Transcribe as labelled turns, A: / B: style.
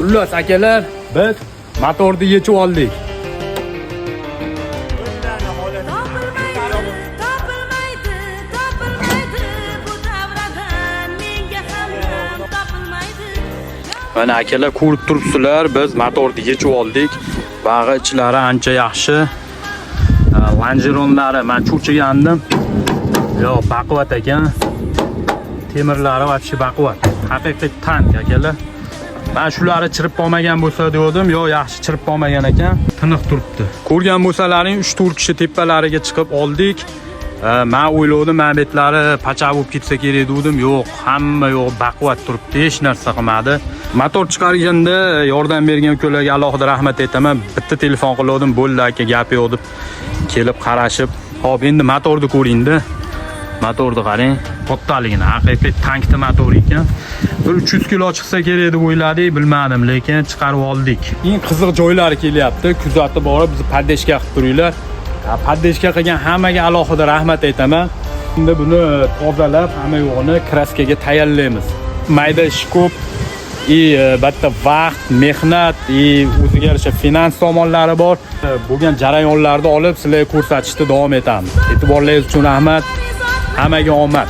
A: Xullas, akalar, biz motorni yechib oldik.
B: Topilmaydi, topilmaydi, topilmaydi bu davradan menga hamdam topilmaydi.
A: Mana, akalar, ko'rib turibsizlar, biz motorni yechib oldik. Bag'i ichlari ancha yaxshi. Lonjeronlari, men cho'chigandim. Yo'q, baquvvat ekan. Temirlari вообще baquvvat. Haqiqiy tank, akalar. Men shulari chirib qolmagan bo'lsa degandim, yo'q, yaxshi chirib qolmagan ekan. Tiniq turibdi. Ko'rgan bo'lsalaring, 3-4 kishi tepalariga chiqib oldik. Men o'ylovdim, mana betlari pacha bo'lib ketsa kerak degandim. Yo'q, hamma yo'q baquvvat turibdi, hech narsa qilmadi. Motor chiqarganda yordam bergan ukalarga alohida rahmat aytaman. Bitta telefon qilgandim, bo'ldi aka, gap yo'q deb kelib qarashib. Hop, endi motorni ko'ringda. Motorni qarang, kattaligini, haqiqiy tankni motori ekan. Bir 300 kilo chiqsa kerak deb o'yladik, bilmadim, lekin chiqarib oldik. Eng qiziq joylari kelyapti. Kuzatib borib, bizni поддержка qilib turinglar. Поддержка qilgan hammaga alohida rahmat aytaman. Endi buni tozalab, hamma yo'g'ini краска ga tayyorlaymiz. Mayda ish ko'p. И bitta vaqt, mehnat и o'ziga yarasha finans tomonlari bor. Bo'lgan jarayonlarni olib sizlarga ko'rsatishda davom etamiz. E'tiborlaringiz uchun rahmat. Hammaga omad.